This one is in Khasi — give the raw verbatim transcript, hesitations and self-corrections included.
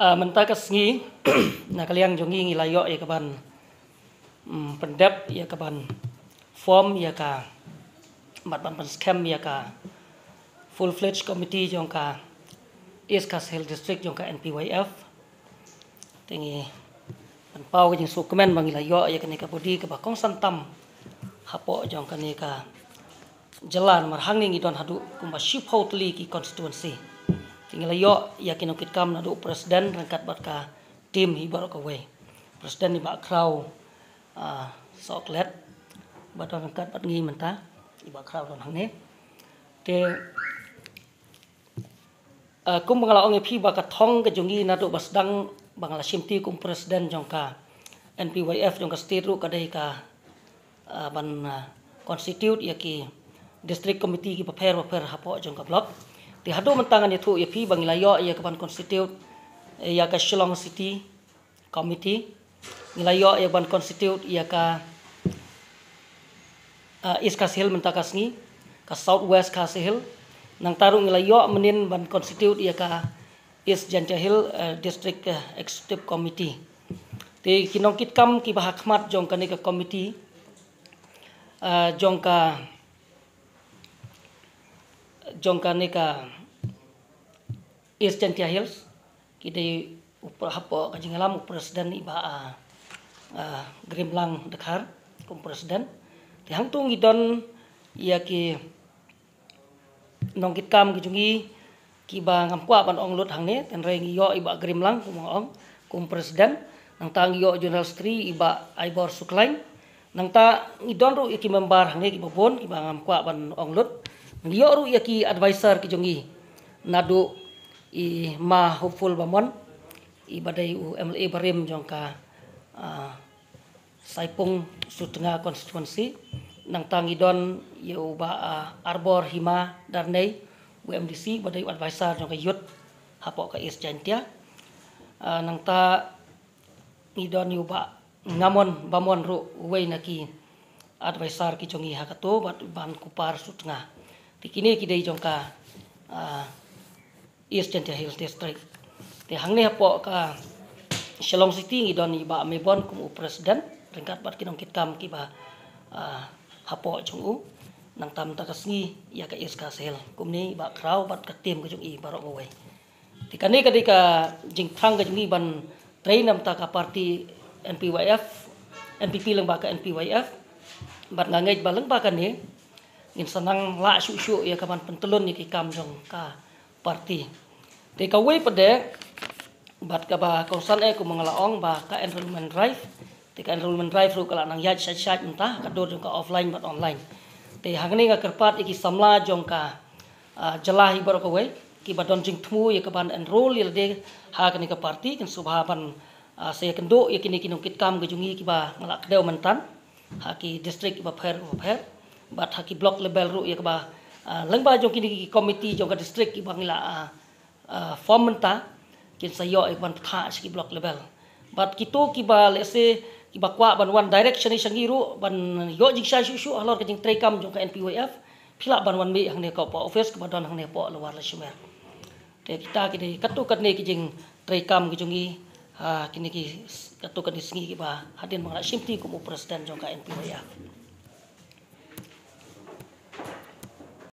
Ah, mynta ka sngi, na ka liang jong ngi ngi la ïoh ïa ka ban, mm, pyndep ïa ka ban form ïa ka, bad ban pynskhem ïa ka full-fledged committee jong ka East Khasi Hills District jong ka N P Y F. Te ngi pynpaw ka jingsngewkmen ba ngi la ïoh ïa kane ka body kaba kongsan tam hapoh jong kane ka jylla, namar hangne ngi don haduh kumba shiphew tylli ki constituency. Te ngi la ïoh ïa ki nongkitkam naduh u president ryngkat bad ka team hi baroh kawei. President i Bah Khraw, ah, Sohkhlet, ba don ryngkat bad ngi mynta, i Bah Khraw don hangne. Te, ah, kumba nga la ong ïa phi ba ka thong ka jong ngi naduh ba sdang ba nga la shimti kum president jong ka N P Y F jong ka state ruh ka dei ka, ah, ban, ah, constitute ïa ki district committee kiba pher bapher hapoh jong ka block. Te haduh mynta ngan ïathuh ïa phi ba ngi la ïoh ïa ka ban constitute, eh, ïa ka Shillong City Committee. Ngi la ïoh ïa ka ban constitute ïa ka, ah, East Khasi Hills mynta ka sngi, ka South West Khasi Hills. Nangta ruh ngi la ïoh mynnin ban constitute ïa ka East Jaintia Hills, eh, District, eh, Executive Committee. Te ki nongkitkam kiba ha khmat jong kane ka committee, ah, jong ka, jong kane ka East Jaintia Hills, ki dei u pre-, hapoh ka jingïalam u president i Bah, ah, ah, Grimlang Dkhar kum president. Te hangto ngi don ïa ki nongkitkam ki jong ngi kiba ngam kwah ban ong lut hangne, hynrei ngi ïoh i Bah Grimlang kum nga ong kum president, nangta ngi ïoh u General Secretary i Bah Aibor Suklain, nangta ngi don ruh ïa ki member hangne kiba bun kiba ngam kwah ban ong lut. Ngi ïoh ruh ïa ki advisor ki jong ngi, naduh i Ma Hopeful Bamon, iba dei u M L A barim jong ka, ah, Saipung Sutnga constituency. Nangta ngi don ïa u Bah, ah, Arbor Hima Darnei, u M D C, ba dei u advisor jong ka youth hapoh ka East Jaintia. Ah, nangta ngi don ïa u Bah Ngamon Bamon ruh, uwei na ki advisor ki jong ngi ha kato, bad Bah Kupar Sutnga. Te kine ki dei jong ka, ah, East Jaintia Hills District. Te hangne hapoh ka Shillong City ngi don i Bah Mebon kum u president ryngkat bad ki nongkitkam kiba, ah, hapoh jong u. Nangta mynta ka sngi ïa ka East Khasi Hills kumne i Bah Khraw bad ka team ka jong i baroh kawei. Te kane ka dei ka jingthrang ka jong ngi ban trei namar ka party N P Y F, N P P lyngba ka N P Y F. Bad nga ngeit ba lyngba kane ngin sa nang lah shuh shuh ïa ka ban pyntylun ïa ki kam jong ka party. Te kawei pat de, bad kaba kongsan eh kumba nga la ong ba ka enrollment drive. Te ka enrollment drive ruh ka la nang ïaid shait shait mynta, ka dur jong ka offline bad online. Te hangne nga kyrpad ïa ki samla jong ka, ah, jylla hi baroh kawei kiba don jingthmu ïa ka ban enroll ïa lade ha kane ka party, kin sngewbha ban, ah, sa ïakynduh ïa kine ki nongkitkam ka jong ngi kiba nga la kdew mynta ha ki district kiba pher kiba pher, bad ha ki block level ruh ïa kaba, ah, lyngba jong kine ki committee jong ka district kiba ngi la, ah, ah, form mynta, kin sa ïoh ïa ka ban pynthah sha ki block level. Bad kito kiba, let's say, kiba kwah ban wan direct shane sha ngi ruh ban ïoh jingshai shuh shuh halor ka jingtrei kam jong ka N P Y F, phi lah ban wan mih hangne hapoh office kaba don hangne hapoh Lower Lachumiere. Te kita ki dei katto katne ki jingtrei kam ki jong ngi ha kine ki s-, katto katne sngi kiba hadien ba nga la shimti kum u president jong ka N P Y F.